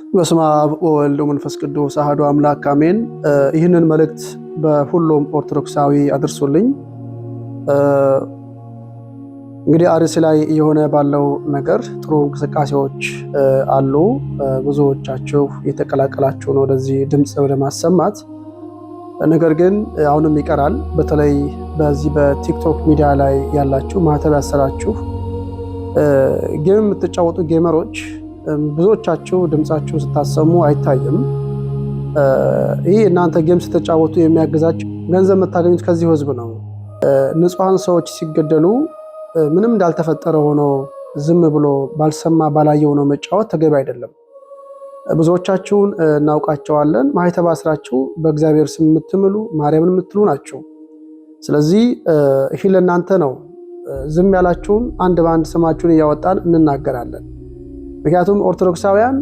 በስመ አብ ወወልድ ወመንፈስ ቅዱስ አሐዱ አምላክ አሜን። ይህንን መልእክት በሁሉም ኦርቶዶክሳዊ አድርሱልኝ። እንግዲህ አርሲ ላይ እየሆነ ባለው ነገር ጥሩ እንቅስቃሴዎች አሉ። ብዙዎቻችሁ የተቀላቀላችሁ ነው ወደዚህ ድምፅ ወደ ማሰማት። ነገር ግን አሁንም ይቀራል። በተለይ በዚህ በቲክቶክ ሚዲያ ላይ ያላችሁ ማህተብ ያሰራችሁ game የምትጫወቱ gamer ኦች ብዙዎቻችሁ ድምፃችሁን ስታሰሙ አይታይም። ይህ እናንተ game ስትጫወቱ የሚያግዛችሁ ገንዘብ የምታገኙት ከዚህ ህዝብ ነው። ንጹሐን ሰዎች ሲገደሉ ምንም እንዳልተፈጠረ ሆኖ ዝም ብሎ ባልሰማ ባላየው ነው መጫወት ተገቢ አይደለም። ብዙዎቻችሁን እናውቃቸዋለን። ማህተብ አስራችሁ በእግዚአብሔር ስም የምትምሉ ማርያምን የምትሉ ናቸው። ስለዚህ ይህ ለእናንተ ነው። ዝም ያላችሁን አንድ በአንድ ስማችሁን እያወጣን እንናገራለን። ምክንያቱም ኦርቶዶክሳውያን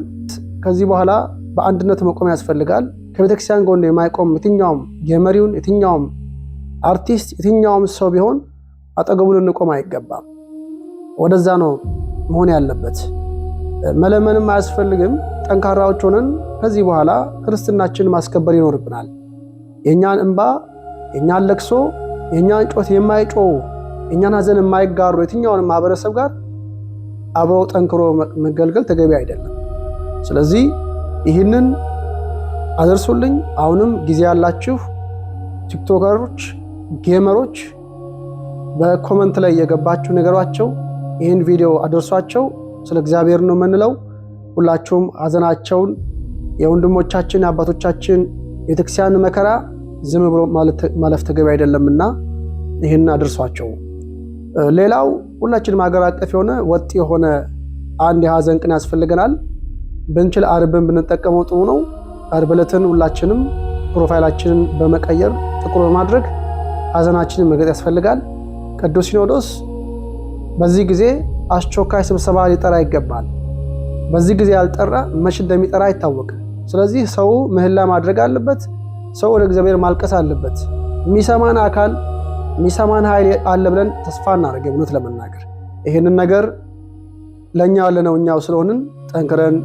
ከዚህ በኋላ በአንድነት መቆም ያስፈልጋል። ከቤተክርስቲያን ጎን የማይቆም የትኛውም gamer ይሁን የትኛውም አርቲስት የትኛውም ሰው ቢሆን አጠገቡ ልንቆም አይገባም። ወደዛ ነው መሆን ያለበት። መለመንም አያስፈልግም። ጠንካራዎች ሆነን ከዚህ በኋላ ክርስትናችን ማስከበር ይኖርብናል። የእኛን እንባ፣ የእኛን ለቅሶ፣ የእኛን ጮት የማይጮው የእኛን ሀዘን የማይጋሩ የትኛውንም ማህበረሰብ ጋር አብሮ ጠንክሮ መገልገል ተገቢ አይደለም። ስለዚህ ይህንን አደርሱልኝ። አሁንም ጊዜ ያላችሁ ቲክቶከሮች፣ gamer ኦች በ comment ላይ የገባችሁ ነገሯቸው፣ ይህን ቪዲዮ አድርሷቸው። ስለ እግዚአብሔር ነው የምንለው። ሁላችሁም ሀዘናቸውን የወንድሞቻችን የአባቶቻችን የቤተክርስቲያን መከራ ዝም ብሎ ማለፍ ተገቢ አይደለምና ይህን አድርሷቸው። ሌላው ሁላችንም ሀገር አቀፍ የሆነ ወጥ የሆነ አንድ የሀዘን ቀን ያስፈልገናል። ብንችል አርብን ብንጠቀመው ጥሩ ነው። አርብ ዕለትን ሁላችንም profile ኣችንን በመቀየር ጥቁር በማድረግ ሀዘናችንን መግለጽ ያስፈልጋል። ቅዱስ ሲኖዶስ በዚህ ጊዜ አስቸኳይ ስብሰባ ሊጠራ ይገባል። በዚህ ጊዜ ያልጠራ መቼ እንደሚጠራ አይታወቅም። ስለዚህ ሰው ምህላ ማድረግ አለበት። ሰው ወደ እግዚአብሔር ማልቀስ አለበት። የሚሰማን አካል የሚሰማን ኃይል አለ ብለን ተስፋ እናደርግ። እውነት ለመናገር ይህንን ነገር ለእኛ ያለነው እኛው ስለሆንን ጠንክረን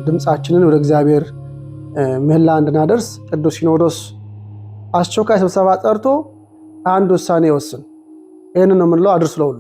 ድምፃችንን ወደ እግዚአብሔር ምህላ እንድናደርስ ቅዱስ ሲኖዶስ አስቸኳይ ስብሰባ ጠርቶ አንድ ውሳኔ ይወስን። ይህንን ነው የምንለው። አድርሱ ለሁሉ።